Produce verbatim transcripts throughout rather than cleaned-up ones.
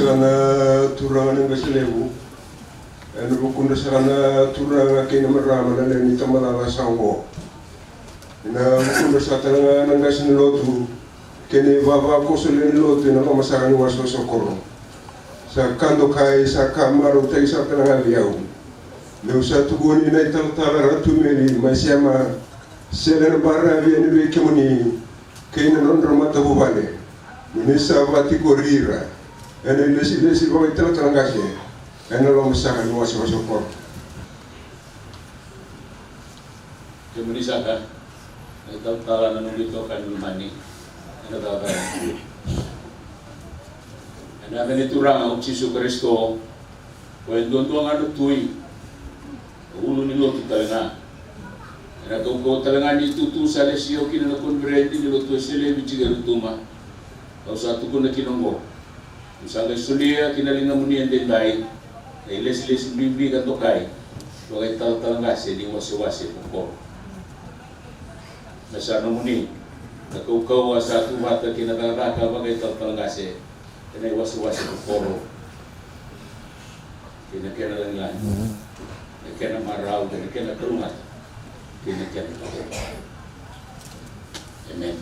Na turaga na qase levu, ena vukudra saka na turaga kei na marama na lewe ni tamata sa oqo. Ena vukudra saka tale ga na qase ni lotu kei na ivavakoso lewe ni lotu ena loma saka ni wasewase o Koro. Sa ka dokai, sa ka marautaki saka tale ga vei au. Meu sa tukuni na italatala Ratu Meli Masema, sele na baravi yani vei kemuni kei na nodra matavuvale, mo ni sa vatikori ira ena ilesilesi vakaitalatala qase ena loma saka ni wasewase o Koro. Kemuni saka na italatala, na noqu itokani lomani, ena cakacaka ena yaca ni Turaga o Jisu Karisito, ko e duadua ga na Tui, na ulu ni lotu tale ga. Ena kaukauwa tale ga ni itutu sa lesi au kina na koniferedi ni lotu Wesele e Viti kei Rotuma, au sa tukuna kina oqo: Au sa qai solia ki na ligamuni edaidai na ilesilesi bibi ka dokai vakaitalatala qase ni wasewase ko Koro. Me sa nomuni na kaukauwa sa tu vata kei na cakacaka vakaitalatala qase ena iwasewase ko Koro, kei na kena lagilagi, na kena marau, kei na kena kalougata, kei na kena kalougata. Emeni.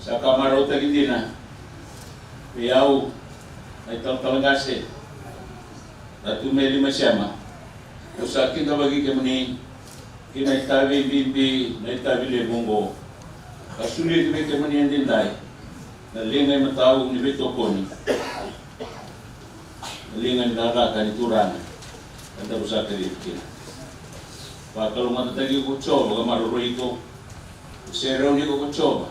Sa ka marautaki dina vei au na italatala qase, Ratu Meli Masema. Au sa kidavaki kemuni ki na itavi bibi, na itavi levu oqo. Ka solia ki vei kemuni edaidai na liga imatau ni veitokoni, na liga ni cakacaka ni Turaga, ka da sa kacivi kina. Vakalougatataki iko ko Jiova ka maroroi iko. Serauni iko ko Jiova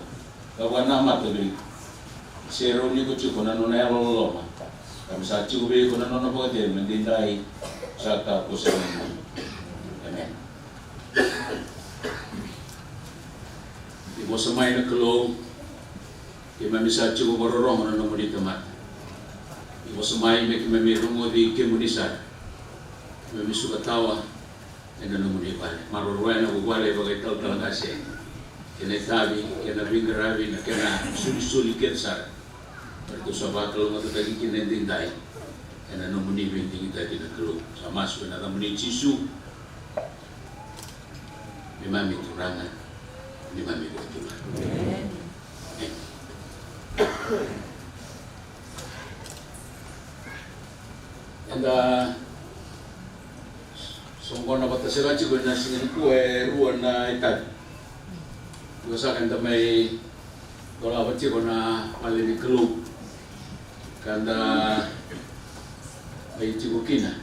ka vakanamata vei iko. Serauni iko tiko na nona yalololoma, ka me sa tiko vei iko na nona vakacegu edaidai, sa ka ko sa. Emeni. Ni vosa mai na Kalou, keimami sa tiko vakarorogo na nomuni tamata. Ni vosa mai me keimami rogoci kemuni sara. Keimami suka tawa ena nomuni vale. Maroroya na vuvale vakaitalatala qase, kei na itavi, kei na veiqaravi, na kena solisoli kece sara. Eratou sa vakalougatataki kina edaidai ena nomuni veidigitaki na Kalou. Sa masu ena yacamuni Jisu, neimami Turaga, neimami Vakatulewa. Emeni. Eda soqona vata sara tiko ena siga nikua e rua na itavi. Dua saka eda mai dolava tiko na vale ni Kalou ka da mai tiko kina.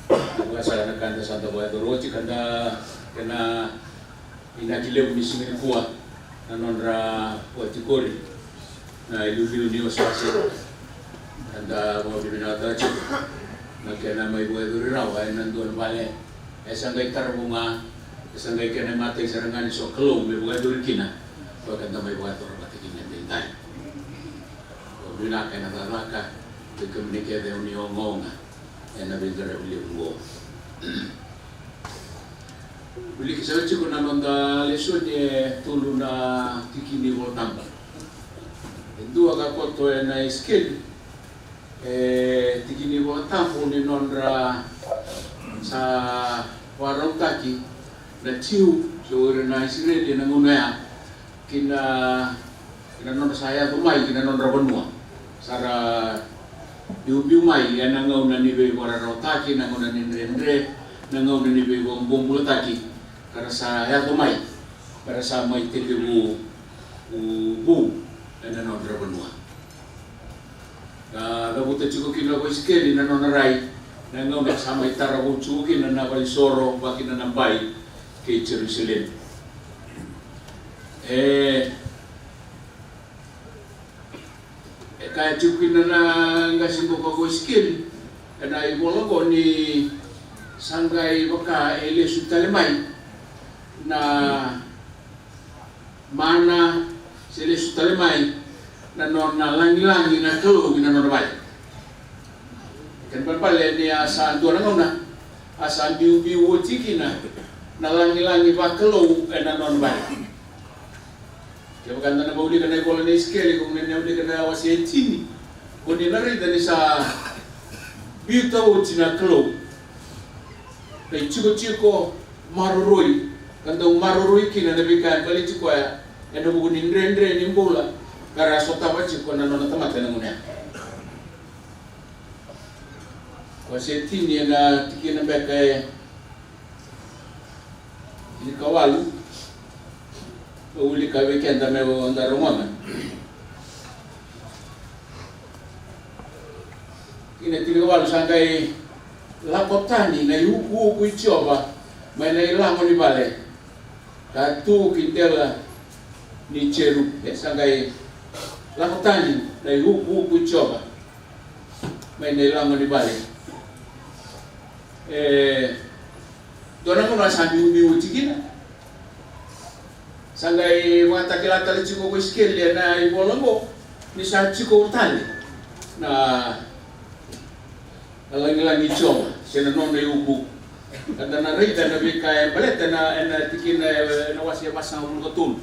Dua saka na ka da sa da vakayacora oti ka da kena inaki levu ni siga nikua na nodra vakatikori na iliuliu ni wasewase. Eda vakavinavinakataka tiko na kena mai vakayacori rawa ena dua na vale e sa qai tara vou ga, e sa qai kena imatai sara ga ni sokalou me vakayacori kina. Koya ka da mai vakayacora vata kina edaidai. Vinaka ena cakacaka vei kemuni kece o ni ogaoga ena veiqaravi levu oqo. Wiliki sara tiko na noda lesoni e tolu na tiki ni Volatabu. E dua ka koto ena Isikeli, e tiki ni Volatabu ni nodra sa vakarautaki na Jiu, se o ira na Isireli ena gauna oya, ki na, ki na nodra sa yaco mai ki na nodra vanua. Sa ra biubiu mai ena gauna ni veivakararawataki, na gauna ni dredre, na gauna ni veivakabobulataki, ka ra sa yaco mai, ka ra sa mai tekivu vou ena nodra vanua. Ka cavuta tiko kina ko Isikeli na nona rai, na gauna sa mai tara vou tiko kina na valenisoro, vaka kina na bai kei Jerusalemi. E, e kaya tiko kina na qase qo ko Isikeli ena ivola qo ni sa qai vaka e lesu tale mai na Mana se lesu tale mai na nona lagilagi na Kalou ina nona vale. Kena ibalebale ni a sa dua na gauna a sa biubiu oti kina na lagilagi vakalou ena nona vale. Kevaka eda na vaulika na ivola nei Isikeli, ko ni na vaulika na wase e tini, ko ni na raica ni sa biuta oti na Kalou na itikotiko maroroi, ka dau maroroi kina na veika e baleti koya ena vuku ni dredre ni bula ka ra sotava tiko na nona tamata ena gauna ya. Wase e tini ena tikina beka e tinikawalu, au wilika vei keda me da rogoca. Tikina tinikawalu: Sa qai lako tani na iukuuku i Jiova mai na ilago ni vale, ka tu ki dela ni jerupe. E, sa qai lako tani na iukuuku i Jiova mai na ilago ni vale. E dua na gauna sa biubiu oti kina. Sa qai vakatakila tale tiko ko Isikeli ena ivola oqo ni sa tiko tale na, na lagilagi i Jiova se na nona iukuuku. Ka da na raica na veika e baleta ena, ena tikina, ena wase e vasagavulu ka tolu.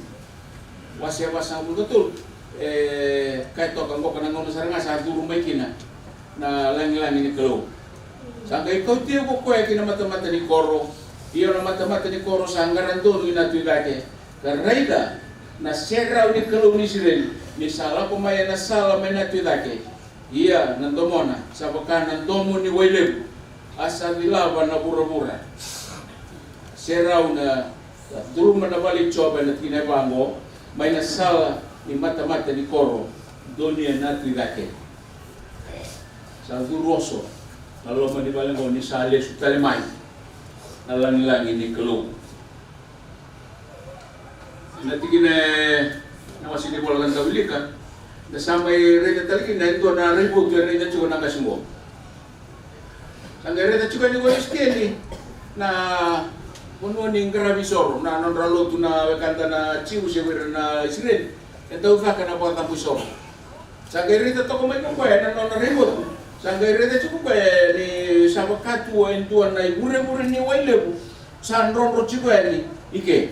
Wase e vasagavulu ka tolu. E kaya toka, qoka na gauna sara ga sa curu mai kina na lagilagi ni Kalou. Sa qai kauti au ko koya ki na matamata ni koro, io, na matamata ni koro sa qara donu i na tu i cake. Ka raica na serau ni Kalou ni Isireli ni sa lako mai ena sala mai na tu i cake. Ia na domona sa vaka na domo ni wai levu, a sa cilava na vuravura. Serau na, sa curuma na vale i Jiova ena tikina e va oqo, mai na sala ni matamata ni koro, donuya na tu i cake. Sa curu oso na loma ni vale oqo ni sa lesu tale mai na lagilagi ni Kalou. Na tikina e, na wase ni vola ka da wilika, da sa mai raica tale kina e dua na raivotu e raica tiko na qase oqo. Sa qai raica tiko yani ko Isikeli na vanua ni qaravi soro, na nodra lotu na wekada na Jiu se o ira na Isireli, e dau caka na vakacabui soro. Sa qai raica toka mai ko koya ena nona raivotu. Sa qai raica tiko koya ni sa vaka tu e dua na ivurevure ni wai levu sa drodro tiko yani i ke,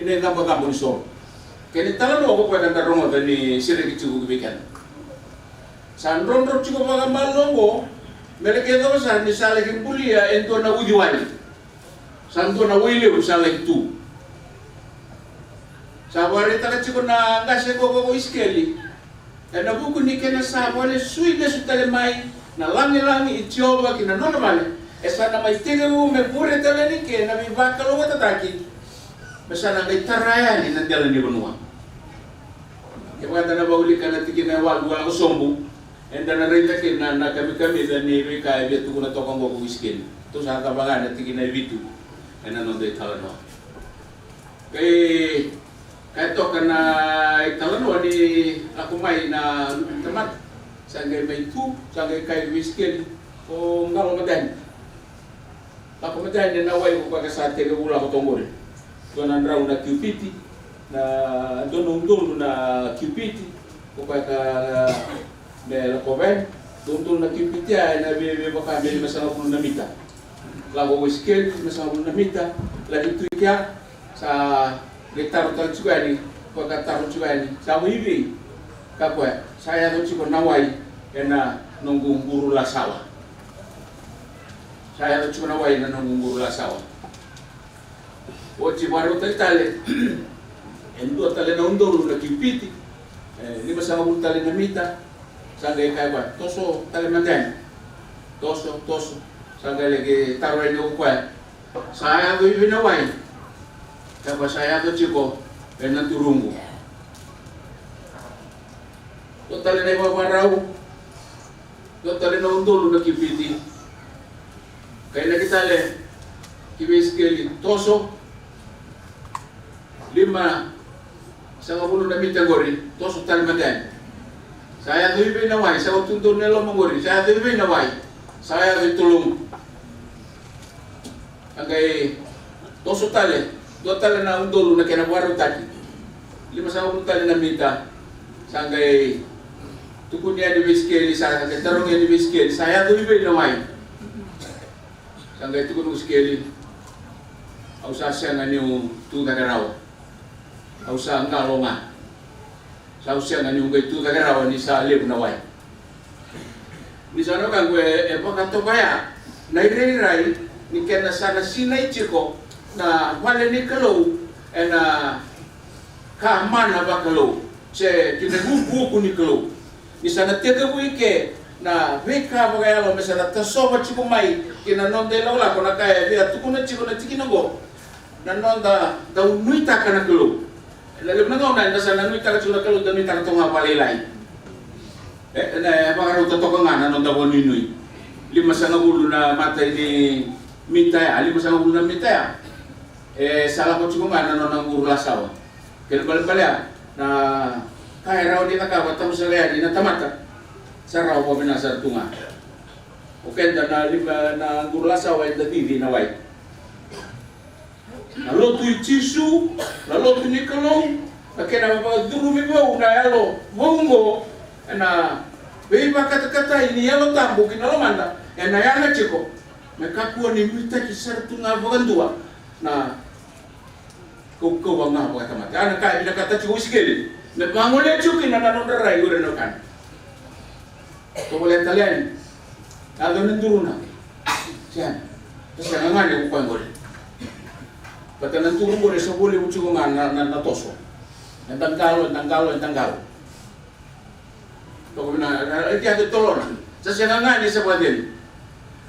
ina icabocabo ni soro. Kena italanoa ko koya ka da rogoca ni sereki tiko ki vei keda. Sa drodro tiko vakamalua oqo, me laki yacova sara ni sa laki bulia e dua na uciwai. Sa dua na wai levu sa laki tu. Sa vakaraitaka tiko na qase ko, ko, ko Isikeli, ena vuku ni kena sa vakalesui lesu tale mai na lagilagi i Jiova ki na nona vale, e sa na mai tekivu me vure tale yani ke na veivakalougatataki, me sa na qai tara yani na dela ni vanua. Kevaka da na vaulika na tikina e walu, wala ko sobu, eda na raica kina na kamikamica ni veika e via tukuna toka oqo ko Isikeli. Tou sa cava ga na tikina e vitu ena noda italanoa. Kei, kaya toka na italanoa ni lako mai na tamata, sa qai mai tu, sa qai kaya vei Isikeli, o qalo madani. Lako mai tani na wai ko koya ka sa tekivu lako toka qori. Dua na drau na kiupiti, na dua na udolu na kiupiti, ko koya ka me lako vei, dua na udolu na kiupiti ya ena vei, veivaka me limasagavulu na mita. Lako ko Isikeli, limasagavulu na mita, laki tu i kea, sa qai taro tale tiko yani, koya ka taro tiko yani, sa wai vei, ka koya, sa yaco tiko na wai ena noqu quru lasawa. Sa yaco tiko na wai ena noqu quru lasawa. Oti vakarautaki tale e dua tale na udolu na kiupiti, e limasagavulu tale na mita, sa qai kaya koya, toso tale mada yani. Toso, toso. Sa qai laki taro yani o koya, sa yaco i vei na wai? Kaya koya, sa yaco tiko ena duruqu. Dua tale na ivavakarau, dua tale na udolu na kiupiti. Kainaki tale ki vei Isikeli, toso limasagavulu na mita qori, toso tale mada yani. Sa yaco i vei na wai? Sa yaco tu donu e loma qori, sa yaco i vei na wai? Sa yaco i toloqu. A qai toso tale, dua tale na udolu na kena vakarautaki. Limasagavulu tale na mita. Sa qai tukuni yani vei Isikeli, sa qai tarogi yani vei Isikeli, sa yaco i vei na wai? Sa qai tukuni ko Isikeli, au sa sega niu tu cake rawa. Au sa qalo ga. Sa au sega niu qai tu cake rawa ni sa levu na wai. Ni sa na vaqo e, e vakatoka ya na irairai ni kena sa na sinai tiko na vale ni Kalou ena ka mana vakalou se ki na iukuuku ni Kalou. Ni sa na tekivu i ke na veika vakayalo me sa na tasova tiko mai ki na noda ilakolako, na ka e via tukuna tiko na tikina oqo, na noda dau nuitaka na Kalou. Ena levu na gauna eda sa na nuitaka tiko na Kalou, da nuitaka toka ga vakalailai. E, ena vakarauta toka ga na noda vakanuinui. Limasagavulu na matai ni mita ya, limasagavulu na mita ya. E sa lako tiko ga na nona quru lasawa. Kena ibalebale ya, na ka e rawa ni cakava tabu sara yani na tamata, sa rawa vakavinaka sara tu ga. O keda na lima na quru lasawa eda cici na wai. Na lotu i Jisu, na lotu ni Kalou, na kena vakacurumi vou na yalo vou oqo, ena veivakatakatai ni Yalo Tabu ki na lomada, ena yaga tiko me kakua ni nuitaki sara tu ga vakadua na kaukauwa ga vakatamata. A, na ka e vinakata tiko o Isikeli me vagolea tiko kina na nodra rai o ira na wekana. Tovolea tale yani. Yaco na duruna. Sega. Sa sega ga ni ko koya qori. Baleta na duru qori sa volevu tiko ga na, na, na toso. Eda qalo, eda qalo, eda qalo. Toka vina, e, e, e, tolona. Sa sega ga ni sa vakacegu.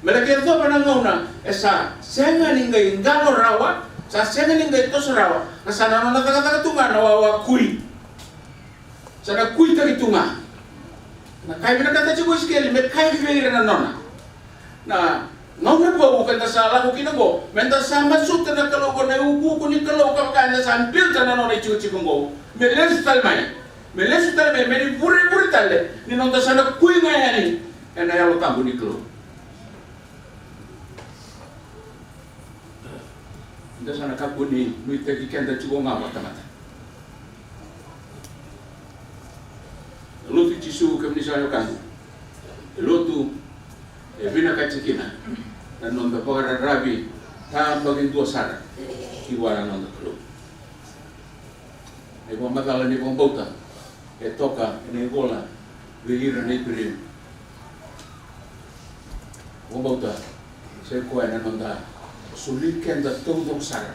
Me laki yacova na gauna e sa sega ni qai qalo rawa, sa sega ni qai toso rawa, ka sa na nona cakacaka tu ga na wawa kui. Sa na kuitaki tu ga. Na ka e vinakata tiko o Isikeli me kaya vei ira na nona. Na gauna vou keda sa lako kina qo, meda sa masuta na Kalou, ko na iukuuku ni Kalou, ka vaka eda sa biuta na nona itikotiko qo. Me lesu tale mai. Me lesu tale mai, me ni vurevure tale ni noda sa na kui ga yani ena Yalo Tabu ni Kalou. Eda sa na kakua ni nuitaki keda tiko ga vakatamata. Na lotu i Jisu, kemuni sa na wekaqu, e lotu e vinakati kina na noda vakararavi tabakidua sara ki vua na noda Kalou. Na ivakamacala ni vakabauta e toka ena ivola vei ira na Iperiu. Vakabauta sa i koya na noda soli keda taucoko sara,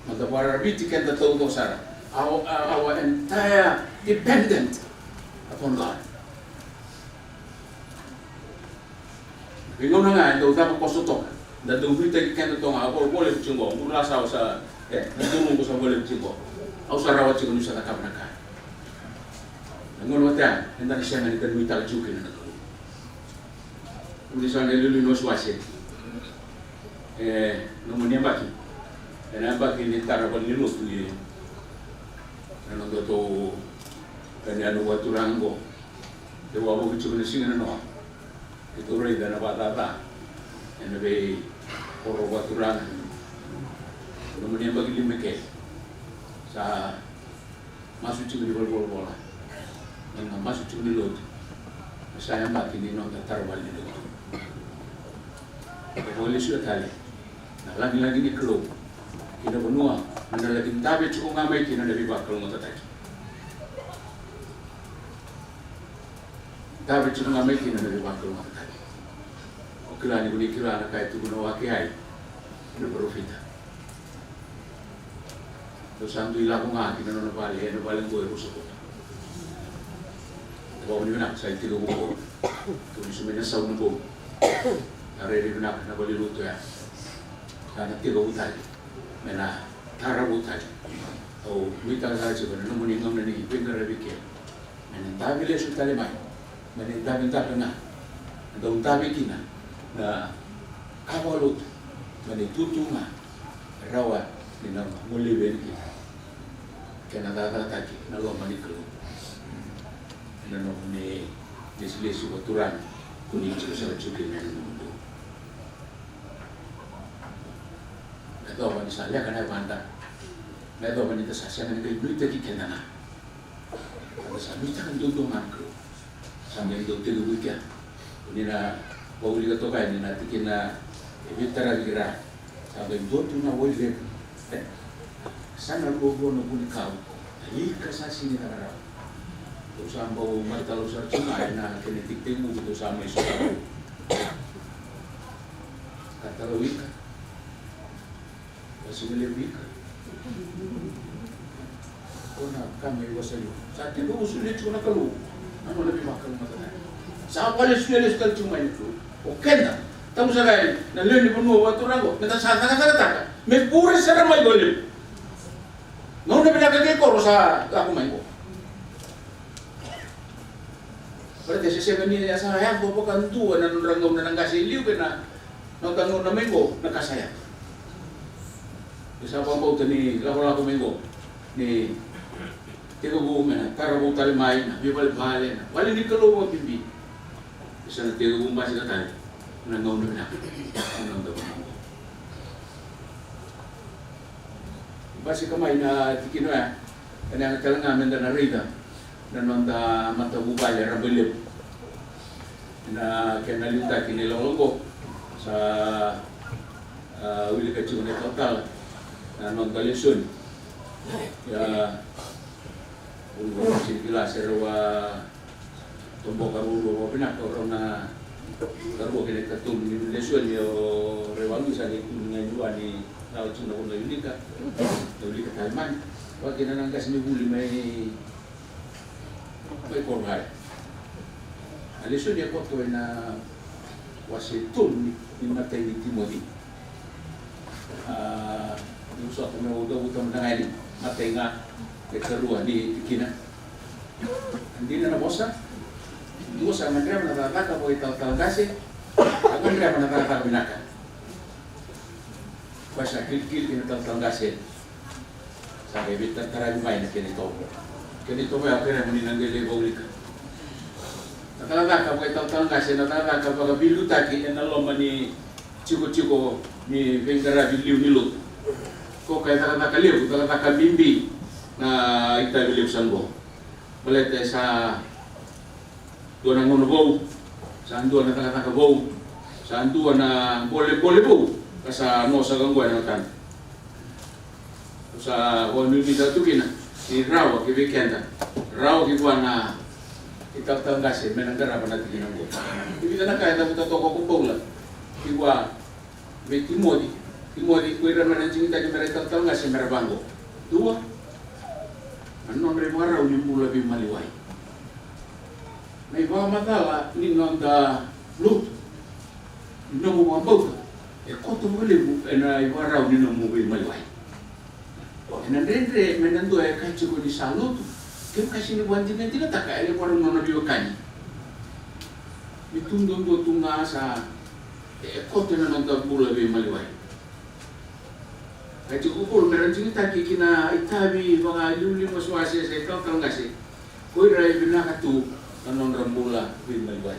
noda vakararaviti keda taucoko sara, our, our entire dependent upon God. Veigauna ga e dau cava koso toka, da dau nuitaki keda toka ga, au volevu tiko qo, quru lasawa sa, e, na duru qo sa volevu tiko qo. Au sa rawa tiko niu sa cakava na ka. Na gauna vata ya eda na sega ni da nuitaka tiko kina na Kalou. Ni sa na iliuliu ni wasewase. E, nomuni yabaki. Ena yabaki ni tara valenilotu, e, na nodatou, e, na nodatou turaga qo. E wavoki tiko na siga na noa. Keitou raica na vakacaca ena veikoro vakaturaga. Nomuni yabaki lima ke sa masu tiko ni valenivolavola, na masu tiko ni lotu. Sa yabaki ni noda tara valenilotu. E vakalesuya tale na lagilagi ni Kalou ki na vanua me na laki dave tiko ga mai kina na veivakalougatataki. Dave tiko ga mai kina na veivakalougatataki. O kila ni ko ni kila na ka e tukuna o Akeai na parofita. Dou sa dui lako ga ki na nona vale, ena vale qo e rusa koto. Vakavinavinaka sa i tiko qo. Dou ni sumai na sauna qo. Na rairai vinaka na valenilotu ya. Sa na tiko vutaki. Me na tara vutaki. Au nuitaka sara tiko na nomuni gauna ni veiqaravi ke. Me na dave lesu tale mai, me na davedabe ga, me dau dave kina na ka vakalotu, me na itutu ga, rawa ni na golevi yani kina. Kena cakacakataki na loma ni Kalou. Ena nomuni lesilesi vakaturaga, ko ni tiko sara tiko kina ena nomuni. Me yacova ni sa leqa na yavada. Me yacova ni da sa sega ni qai nuitaki keda ga. Sa nuitaka duadua ga na Kalou. Sa mai dau tekivu i kea. Ni na vakaulika toka yani na tikina e veitaravi ki ra. Sa mai dua tu na wai levu. E? Sa na ruarua na vunikau. Na ika sa sega ni caka rawa. Tou sa bau matalosa tu ga ena kena itekitekivu tou sa mai sota. Ka tara ika. Ka sega ni levu ika. Ko na ka mai vosa liu. Sa tekivu solia tiko na Kalou na nona veivakalougatataki. Sa vakalesuya lesu tale tiko mai na Kalou. O keda, tabu sara yani na lewe ni vanua vakaturaga oqo, meda sa cakacakataka me vure sara mai vakalevu. Gauna vinaka kei koro sa lako mai oqo. Baleta se sega ni a sa yaco vakadua na nodra gauna na qase e liu kei na noda gauna mai qo na ka sa yaco. Ke sa vakabauta ni lakolako mai qo ni tekivu me na tara vou tale mai na veivalevale, na vale ni Kalou vakabibi. Ke sa na tekivu basika tale na gauna vinaka na noda gauna qo. Basika mai na tikina oya, ena yaga tale ga meda na raica na noda matavuvale rabailevu. Na kena liutaki ni lakolako sa, a, wilika tiko na italatala na noda lesoni. Ia, ulu sini kila se rau a toboka ruarua vakavinaka, o rau na karua kei na ikatolu ni lesoni, o rau a lusa ni kuni ga ni vua ni lako tiko na vanua wilika, na wilika tale mai. Vaka kina na qasenivuli mai, mai Kororae. A lesoni e koto ena wase tolu ni, ni matai ni Timoci. A, ni vosota meu cavuta mada ga yani, matai ga e karua ni tikina. Dina na vosa, dua sa gadreva na cakacaka vakaitalatala qase, sa gadreva na cakacaka vinaka. Koya sa kilikili kei na talatala qase. Sa qai veitarataravi mai na kena itovo. Kena itovo ya o kerea mo ni na qai lai vakaulika. Na cakacaka vakaitalatala qase, na cakacaka vakaveiliutaki ena loma ni tikotiko ni veiqaravi liu ni lotu. Ko ka e cakacaka levu, cakacaka bibi na itavi levu sa qo. Baleta e sa dua na gauna vou, sa dua na cakacaka vou, sa dua na bolebole vou ka sa no saka qo ena matana. Sa vakanuinui tale tu kina ni rawa ki vei keda, rawa ki vua na italatala qase me na qarava na tikina oqo. Ni vica na ka e cavuta toka ko Paula ki vua vei Timoci. Timoci, ko ira me ra digitaki me ra italatala qase me ra vaqo. Dua, na nodra ivakarau ni bula veimaliwai. Na ivakamacala ni noda lotu, ni nomu vakabauta, e koto vakalevu ena ivakarau ni nomu veimaliwai. Ena dredre me na dua e kaya tiko ni sa lotu, kevaka e sega ni vakadinadinataka ena ivakarau ni nona veiwekani. Me tu duadua tu ga sa, e koto ena noda bula veimaliwai. Kaya tiko ko Paula me ra digitaki ki na itavi vakaliuliu wasewase se italatala qase, ko ira e vinaka tu na nodra bula veimaliwai.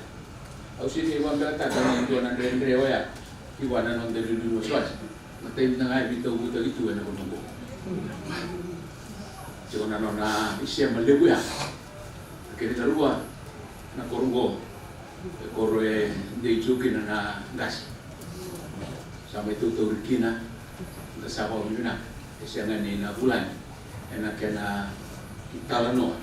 Au sega ni vakabelataka ni dua na dredre oya ki vua na noda liuliu wasewase. Na taimi ga e veitauvutaki tu ena koro oqo. Tiko na nona isema levu ya. Kena ikarua, na koro oqo e koro e dei tu kina na qase. Sa mai tautauri kina, da sa vakavinavinaka. E sega ni na vulagi ena kena italanoa.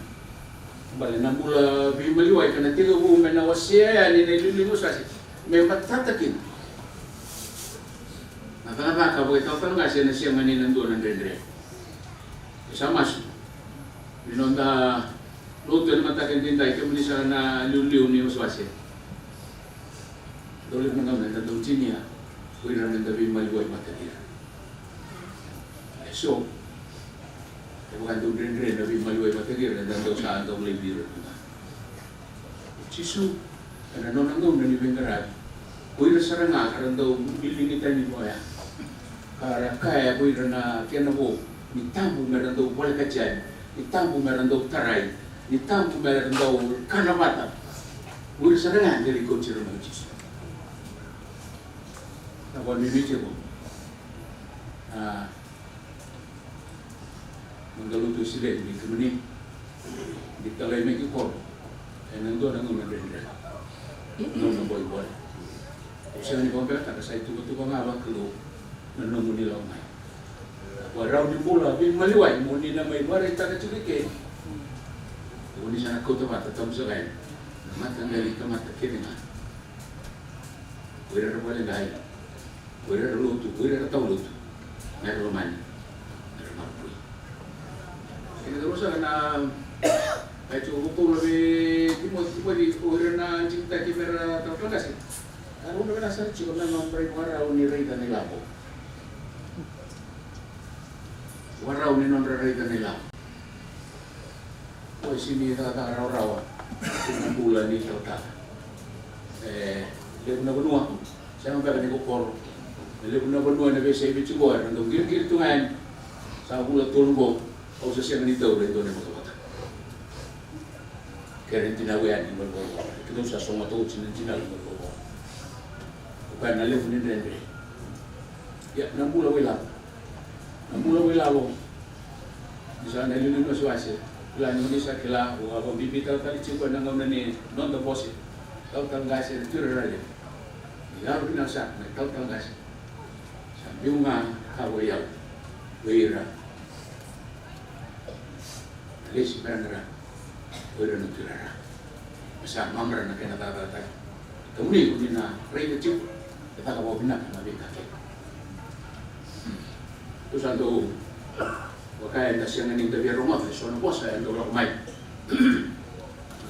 Bale na bula veimaliwai ka na tekivu me na wasea yani na iliuliu wasewase me matata kina. Na cakacaka vakaitalatala qase ena sega ni na dua na dredre. E sa masu ni noda lotu ena mataka edaidai, kemuni saka na liuliu ni wasewase. Dau levu na gauna eda dau tinia ko ira meda veimaliwai vata kei ira. E so, kevaka e dau dredre na veimaliwai vata kei ira, eda dau sa dau laivi ira tu ga. O Jisu, ena nona gauna ni veiqaravi, ko ira sara ga ka ra dau biligi tani koya, ka ra kaya ko ira na kena vo ni tabu me ra dau volekati yani, ni tabu me ra dau tarai, ni tabu me ra dau kana vata. Ko ira sara ga e qai kauti ira mai o Jisu. Na vakanuinui tiko. A, noda lotu e siveli vei kemuni. Ni talai mai ki koro ena dua na gauna dredre. Gauna bolebole. Au sega ni vakabekataka, sa ituvatuva ga vakalou na nomuni lako mai. Vakarau ni bula veimaliwai mo ni na mai vakaraitaka tiko i ke. Ko ni sa na kauta vata tamusakai na mataqali tamata kece ga. O ira era vakaleqai, o ira era lotu, o ira era taulotu, mera lomani, mera maroroi. Kena ikarua sara na ka e tiko vakaoqo vei Timoci, Timoci, o ira na digitaki mera talatala qase. Ka rau na vinaka sara tiko na nodra ivakarau ni raica na ilavo. Ivakarau ni nodra raica na ilavo. Ko e sega ni cakacaka rawarawa na bula ni talatala. E levu na vanua, sega beka ni ko koro. E levu na vanua ena veiyasai Viti qo era dau qiriqiri tu ga yani. Sa vula tolu qo, au sa sega ni taura e dua na ivotavota. Kere na tinau yani, qo, qo, qo. Keitou sa sogota oti na tinau, qo, qo, qo. O koya na levu ni dredre. Ia, na bula vakailavo. Na bula vakailavo. Ni sa na liuliu ni wasewase. Kila ni, ni sa kila, au a vakabibi talatala tiko ena gauna ni noda bose. Talatala qase, na tuirara levu. Ni yalo kina sa, na talatala qase. Sa biu ga ka vakaiyau vei ira na lesi meragara, o ira na tuirara. Me sa mamara na kena cakacakataki. Kemuni ko ni na raica tiko, e caka vakavinaka na veika kece. Tou sa dau, vaka eda sega ni da via rogoca eso na vosa e dau lako mai.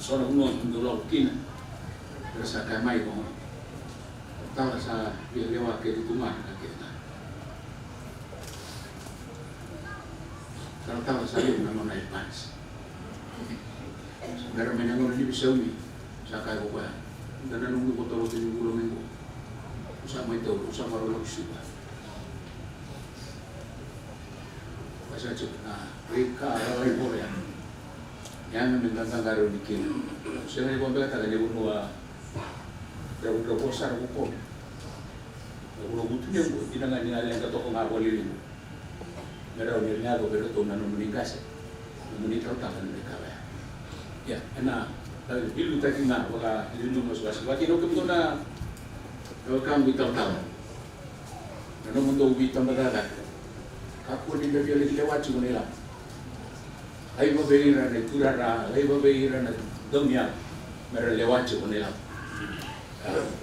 So na vanua dau lako kina. Era sa kaya mai ko, talatala sa via lewa kece tu ga na ka kece ga. Talatala sa levu na nona advance. Sa bera mai na gauna ni veisaumi, sa kaya ko koya, da na nomu ivotavota ni vula mai qo. Au sa mai taura, au sa vakarau lako i Suva. Koya sa tiko na veika lalai voro ya. Yaga me qaqarauni kina. Sega ni vakabekataka ni vanua dravudravua sara ko koya. Na vanua vutuniyau qo, dina ga ni a leqa toka ga vakaliliu. Me rawa ni na yaco vei iratou na nomuni qase, nomuni talatala na veika vaya. Ia, ena, na veiliutaki ga vakaliuliu wasewase. Vakakina o kemudou na, na wekaqu italatala. Na nomudou veitabacakacaka. Kakua ni da via lailewa tiko na ilavo. Laiva vei ira na iturara, laiva vei ira na dauniyalo. Mera lewa tiko na ilavo.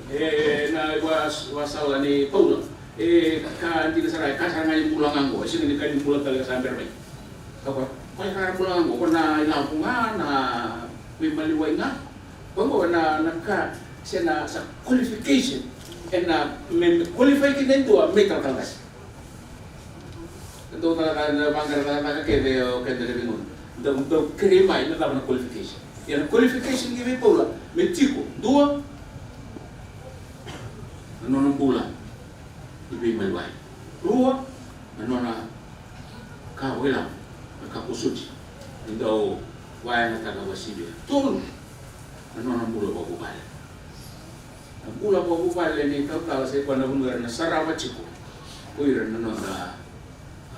E, na iwa, iwasala nei Paula. E, ka dina sara, e ka sara ga ni bula ga qo, e sega ni ka ni bula tale ka sa bera mai. Ka koya, koya sara bula ga qo, ko na ilavo ga, na veimaliwai ga. Koya qo na, na ka, se na sa qualification. Ena me, me qualify kina e dua me talatala qase. Dou cakacaka, na vaqara cakacaka kece o keda na veigauna. Dou, dou kerei mai na cava na qualification. Ia na qualification ki vei Paula, me tiko, dua, na nona bula ni veimaliwai. Rua, na nona ka vakailavo, na ka kosoti. Ni dau vakayagataka vakasivia. Tolu, na nona bula vakavuvale. Na bula vakavuvale ni talatala sa i koya na vanua era na sarava tiko ko ira na noda,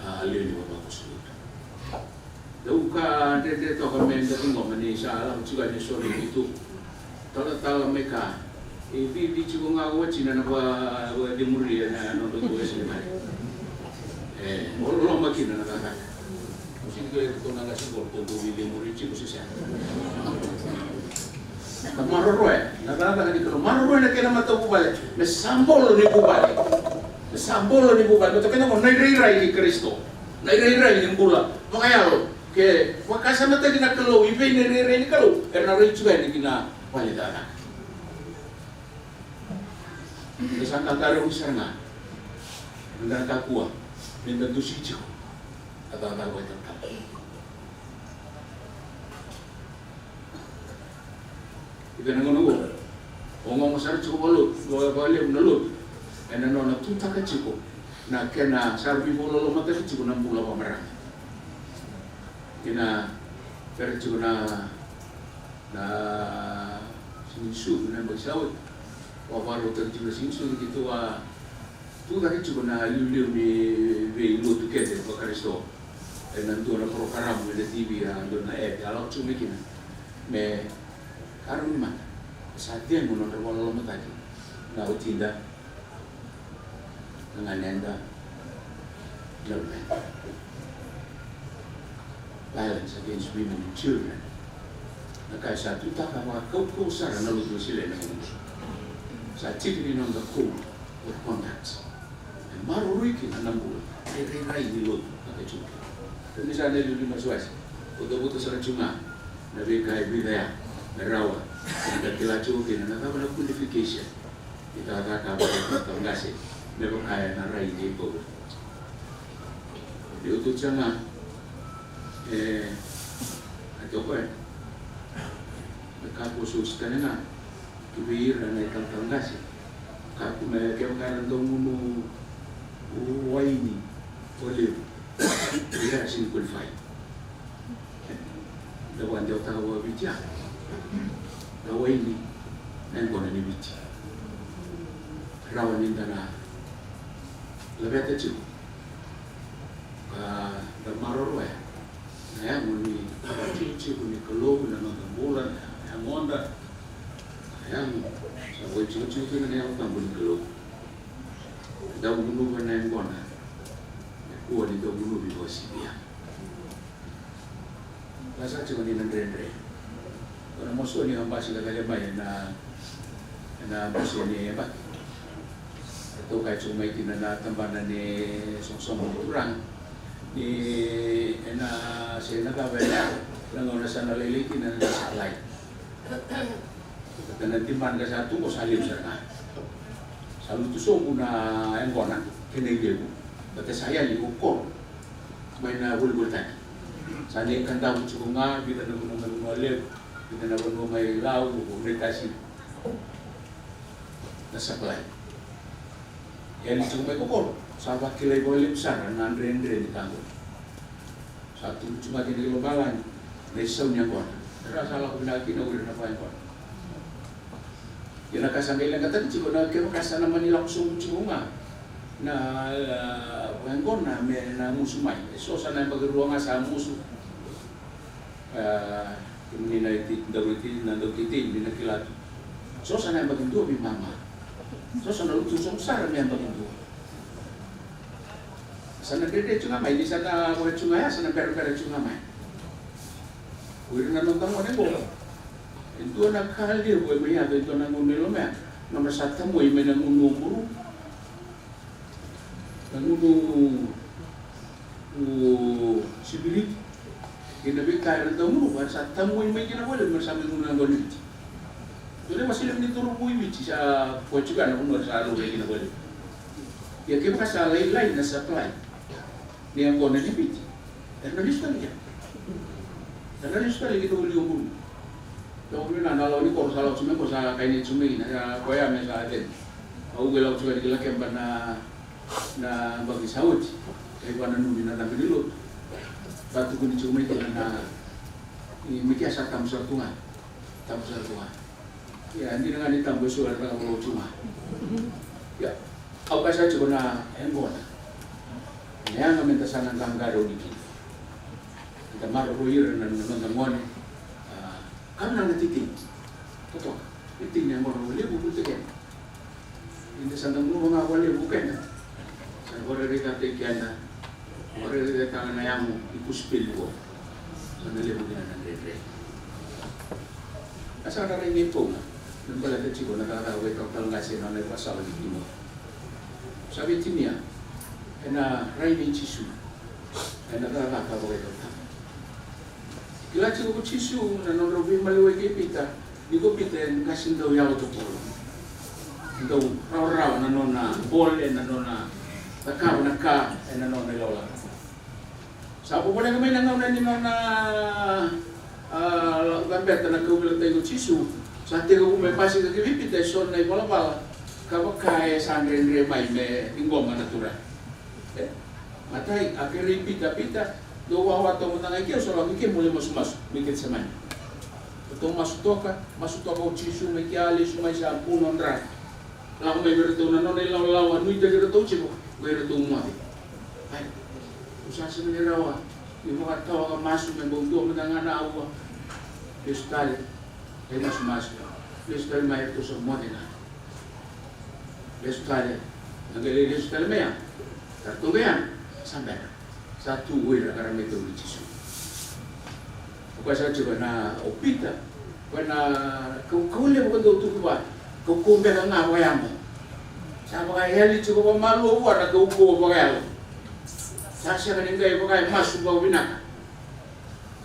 a, lewe ni vavakoso lotu. Dau ka dredre toka me da ciqoma ni sa lako tiko yani eso na itukutuku. Talatala mai ka. E cici tiko ga o watina na vakacemuri ena noda tu e sega ni mai. E, o loloma kina na cakacaka. Au sega ni kila iratou na qase qo, ratou dau veicemuri tiko se sega. Na maroroya, na cakacaka ni Kalou, maroroya na kena matavuvale, me sa bolo ni vuvale. Me sa bolo ni vuvale, me toka kina qo na irairai ni Karisito. Na irairai ni bula vakayalo, ke vakasamataki na Kalou, i vei na irairai ni Kalou, era na rai tiko yani ki na vale ni cakacaka. Eda sa qaqarauni sara ga. Eda na kakua me da dusi tiko na cakacaka vakaitalatala. Ena gauna oqo, ogaoga sara tiko vakalotu, vakalevu na lotu ena nona tutaka tiko na kena sa veivakalolomataki tiko na bula vakamarama. Ena bera tiko na Na siga ni sucu, na yabaki sa oti. Au a vakarautaka tiko na siga ni sucu, keitou a tu cake tiko na iliuliu ni veilotu kece vaKarisito. Ena dua na porokaramu ena T V, a dua na ad a lako tu mai kina me karua ni mata. Sa tegu na nodra vakalolomataki na watida, na ganeda, na luveda. Violence against women and children. Na ka e sa tutaka vakakaukau sara na lotu Wesele ena gauna. Sa tiki ni noda code of conduct. E maroroi kina na bula, e rairai ni lotu, na ka e tiko kina. Kau ni sa na iliuliu ni wasewase, au cavuta sara tiko ga na veika e vica ya me rawa ni da kila tiko kina na cava na qualification ni cakacaka vaka talatala qase me vaka ena rai ni bau. Ni utu tiko ga, e, a toko e, me kakua soti tale ga ki vei ira na italatala qase. Kakua me kevaka era dau gunu waini o levu, ia era sini qualify. Da vakadewataka vakaviti ya na waini na yaqona ni Viti. Rawa ni da na laveta tiko ka da maroroya na yago ni, na tikotiko ni Kalou ena noda bula, na yagoda, na yago sa vakaitikotiko kina na Yalo Tabu ni Kalou. Dau gunuva na yaqona, e kua ni dau gunuvi vakasivia. Ka sa tiko ni na dredre. Ko na mosoni au basika tale mai ena, ena mosoni e baki. E toka e tiko mai kina na tabana ni soqosoqo ni turaga. Ni ena se na cava ena, na gauna sa na lailai kina na supply. Baleta na demand ka sa tu qo sa levu sara ga. Sa lutu sobu na yaqona kei na ilevu. Baleta sa yali ko koro mai na volivolitaki. Sa nei Kadavu tiko ga, vica na vanua mai Vanua Levu, vica na vanua mai Lau, o Naitasi. Na supply. Yali tiko mai ko koro, sa vakilai vakalevu sara na dredre ni ka qo. Sa tubu tiko ga kina ki lomalagi na isau ni yaqona. Era sa lako vinaka kina o ira na vakayaqona. Ia na ka sa qai leqataki tiko na kevaka sa na mani lako sobu tiko ga na, e, vakayaqona me na gusu mai. E so sa na yabaki rua ga sa gusu. E, kemuni na iti, dau iti, na dau iti, ni na kila tu. So sa na yabaki dua veimama. So sa na lutu sobu sara me yabaki dua. Sa na dredre tu ga mai, ni sa na vaka tu ga ya, sa na berabera tu ga mai. O ira na noda gone qo. E dua na ka levu e mai yaco e dua na gauna e loma ya. Nodra sa tamoi mai na gunu buru. Na gunu siviriti. Kei na veika era dau gunuva, era sa tamoi mai kina vakalevu, me ra sa mai gunu na gone Viti. Dua na iwase levu ni cauravou i Viti sa koya tiko ya na vanua era sa laurai kina vakalevu. Ia kevaka sa lailai na supply ni yaqona ni Viti, era na lesu tale kina. Era na lesu tale kina voli o gunu. Dau vei na, na lawa ni koro sa lako tu mai qo sa kainai tu mai kina, sa koya me sa teni. Au qai lako tu ga ni kila keba na na baki sa oti, kai vakananumi na cagi ni lotu. Sa tukuni tiko mai kina na, i, me kea sa tabu sara tu ga. Tabu sara tu ga. Ia, dina ga ni tabu e so era cakava tu ga. Ia, au kaya sara tiko na yaqona. Na yaga me da sa na qaqarauni kina. Da maroroi ira na, na noda gone. A, ka vinaka na titini. Totoka. Titini e gona vakalevu, vulica keda. Eda sa da gunuva ga vakalevu keda. Sa vakaraitaka keda. Vakaraitaka na yago ni kosipeli qo. Sa na levu kina na dredre. A sa na rai ni Paula. Me baleta tiko na cakacaka vakaitalatala qase ena nona ivakasala vei Timoci. Sa vei Timoci. Ena rai nei Jisu. Ena cakacaka vakaitalatala. Kila tiko ko Jisu na nodra veimaliwai kei Pita, ni ko Pita e qase dau yalo totolo. Dau rawarawa na nona bole, na nona cakava na ka, ena nona ilawalawa. Sa vovoleka mai na gauna ni nona, a, cabeta na kauveilatai ko Jisu. Sa tekivu me basika ki vei Pita e so na ivalavala ka vaka e sa dredre mai me ciqoma na Turaga. E, matai, a kerei Pita, Pita, dou wawa toka mada ga i ke, au sa lako i ke mo lai masumasu mai Kecisemani. Ratou masu toka, masu toka o Jisu mai kea, lesu mai sa buna o dra. Lako mai vei iratou na nona ilawalawa, nuitaki iratou tiko, vei iratou moce. Ai, au sa sega ni rawa Ni vakatawa ka masu me bau dua mada ga na aua. Lesu tale. E masumasu. Lesu tale mai e toso moce ga. Lesu tale. Na qai lai lesu tale mai ya. Ka toqo ya. Sa bera. Sa tu o ira ka ra mai tauri Jisu. O koya sa tiko na o Pita. Koya na kaukauwa levu ka dau tuku vua. Kaukauwa beka ga vakayago. Sa vakayali tiko vakamalua vua na kaukauwa vakayalo. Sa sega ni qai vaka e masu vakavinaka.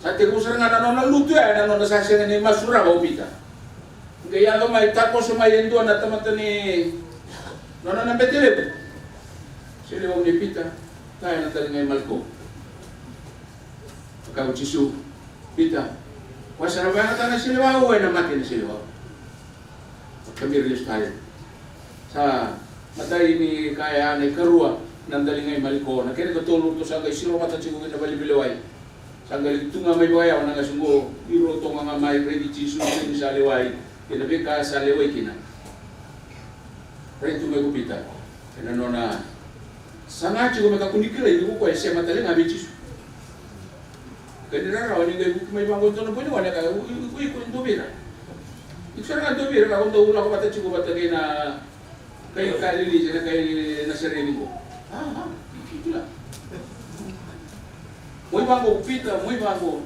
Sa tekivu sara ga na nona lutu ya, na nona sa sega ni masu rawa o Pita. Qai yaco mai, takoso mai e dua na tamata ni nona na bete levu. Seleiwau nei Pita, ka ena taliga i Maliko. Vaka o Jisu, Pita, koya sa na vakayagataka na seleiwau, ena mate na seleiwau. Kamira lesu tale. Sa matai ni ka ya na ikarua na daliga i Maliko. Na kena ikatolu ratou sa qai siro vata tiko kina valevelewai. Sa qai tu ga mai vakayawa na qase oqo, iro toka ga mai raici Jisu, raici sa lewai, kei na veika sa lewai kina. Rai tu mai ko Pita ena nona saga tiko me kakua ni kilai ni ko koya e sema tale ga vei Jisu. Ka ni rarawa ni qai vuki mai vaqo e dua na boi ni gone ka, ui, ui, ui, ko e dua vei ira. Iko sara ga dua vei ira ka ko dau lako vata tiko vata kei na kai Kalili se na kai Nasareci qo. A, a, kila. Mai vaqo Pita, mai vaqo.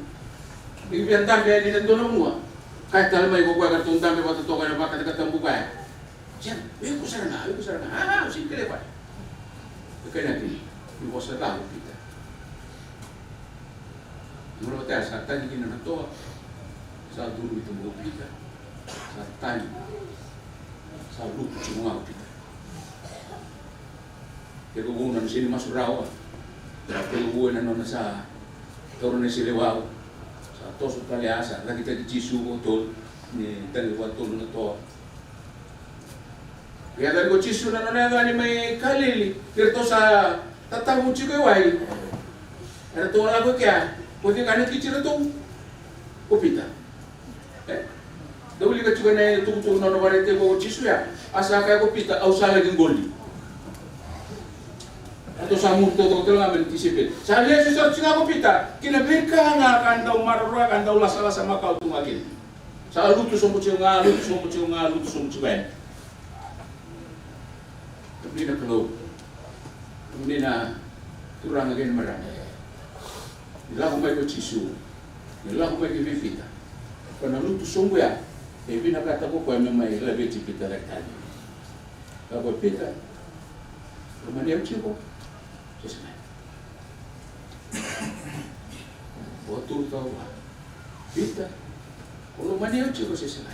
Ni via dabe yani na dua na vanua. Kaya tale mai ko koya ka ratou dabe vata toka ena vakatakatabukaya. Sega, o iko sara ga, o iko sara ga. A, a, au sega ni kilai koya. E kaya na kina, ni vosa ca o Pita. Ni vola vata ya sa tagi kina na toa, sa curu i tuba o Pita, sa tagi, sa lutu tiko ga o Pita. Tekivu na nona sega ni masu rawa, sa tekivu ena nona sa taura na iseleiwau, sa toso tale ya, sa cakitaki Jisu vakatolu, ni tagi vakatolu na toa. Ia tale ko Jisu na nona yaco yani mai Kalili, ni ratou sa tatavu tiko e wai. Eratou a lako i kea, ko cei ka nakiti iratou? Ko Pita. E? Dau wilika tiko na itukutuku na nona vakaraitaki ko Jisu ya. A sa kaya ko Pita, au sa laki qoli. Ratou sa muri taucoko tale ga mai na tisaipeli. Sa lesu sara tiko ga ko Pita ki na veika ga ka dau maroroya, ka dau lasalasa makawa tu ga kina. Sa lutu sobu tiko ga, lutu sobu tiko ga, lutu sobu tiko yani. Kemuni na Kalou, kemuni na turaga kei na marama. Ni lako mai ko Jisu, ni lako mai ki vei Pita. Ko na lutu sobu ya, e vinakata ko koya me mai laveti Pita cake tale. Ka ko Pita, lomani au tiko, se sega. Vakaturu tawa vua. Pita, o lomani au tiko se sega?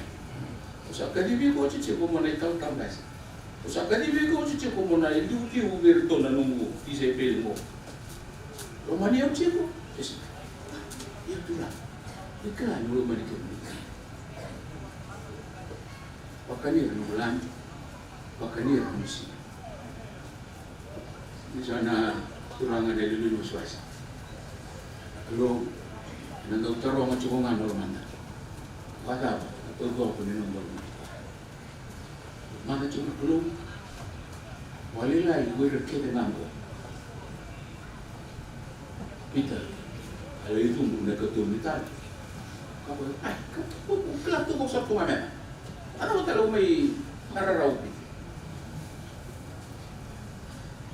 O sa kacivi iko oti tiko mo na italatala qase. O sa kacivi iko oti tiko mo na iliuliu vei iratou na noqu tisaipeli qo. Lomani au tiko se sega? Ia Turaga, ni kila ni lomani kemuni. Vakani ira noqu lami, vakani ira noqu sipi. Ni sa na turaga na iliuliu ni wasewase. Kalou, ena dau taroga tiko ga na lomada. Vakacava na taucoko ni noda lomada? Lomada tiko na Kalou. Vakalailai ko ira kece ga qo. Pita, a lai cubu na ikatolu ni taro. Ka ko, ai, ka, ko, ko, kila tu ko sa tu ga me. Ana o tale o mai rarawa Pita.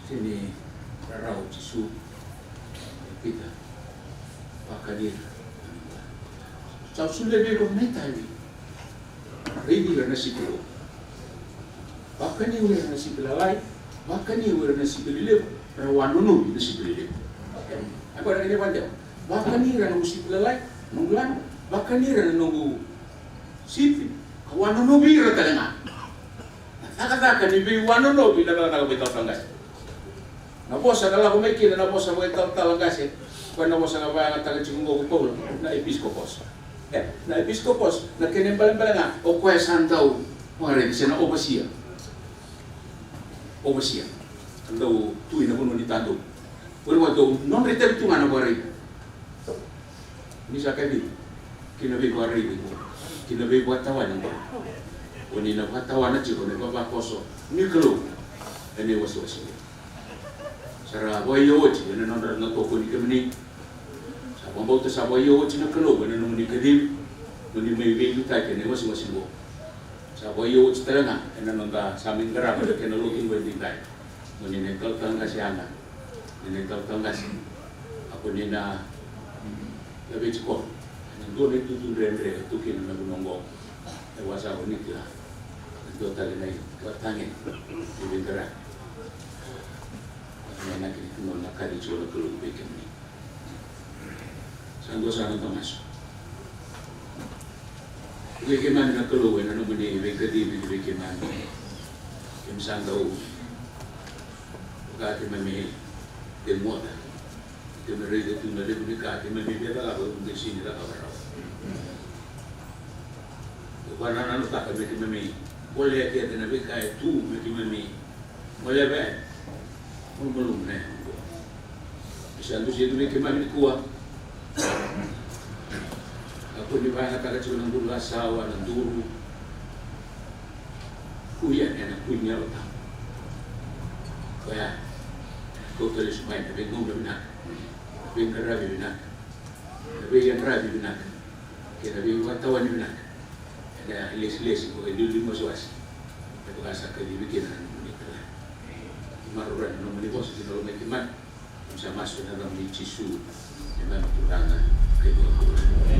Sega ni rarawa o Jisu, e Pita, vakani ira. Sa solia vei iko na itavi. Raici ira na sipi levu. Vakani ira na sipi lalai, vakani ira na sipi lelevu, ra wanonovi na sipi lelevu. Oqo na kena vakadewa. Vakani ira na noqu sipi lalai, noqu lami, vakani ira na noqu sipi, ka wanonovi ira tale ga. Na cakacaka ni veiwanonovi na cakacaka vakaitalatala qase. Na vosa ka lako mai kina na vosa vakaitalatala qase, koya na vosa ka vakayagataka tiko qo ko Paula na episkopos. E, na episkopos, na kena ibalebale ga o koya sa dau vakaraici se na ovasia. Ovasia. Sa dau tu ina vanua ni tadou. Koya na dau nodra itavi tu ga na vakaraici. Ni sa kacivi ki na veivakaraici qo, ki na veivakatawani qo, o ni na vakatawana tiko na ivavakoso ni Kalou ena iwasewase qo. Sa ra vakaio oti ena nodra na tokoni kemuni. Vakabauta sa vakaio oti na Kalou ena nomuni kacivi mo ni mai veiliutaki ena iwasewase qo. Sa vakaio oti tale ga ena noda sa mai qarava na kena lotu qo edaidai. Mo ni na italatala qase yaga, ni na italatala qase. Ako ni na laveti kono ena dua na itutu dredre e tu kina na vanua oqo. E wasa o ni kila e dua tale na italatala qase ni veiqaravi. Ena inaki ni Turaga na kaci tiko na Kalou vei kemuni. Sa dua sa noda masu. Vei keimami na Kalou ena nomuni veikacivi vei keimami. Keimami sa dau vaka keimami ceguoca. Keimami raica tu na levu ni ka keimami via cakava, keimami sega ni cakava rawa. Ko koya na nanotaka me keimami volea kece na veika e tu me keimami volea vei. Malumalumu na yago. Ni sa dusia tu vei keimami nikua. Kakua ni vakayagataka tiko na duru, na sawa, na duru. Kui yani ena kui ni Yalo Tabu. Koya ena kauta lesu mai na veigauna vinaka, na veiqaravi vinaka, na veiyadravi vinaka kei na veivakatawani vinaka ena ilesilesi vakaliuliu ni wasewase. Me vaka sa kacivi kina na nomuni italai. Maroroi na nomuni vosa ki na loma i keimami. Keimami sa masu ena yacamuni Jisu, neimami Turaga kei Vakabula.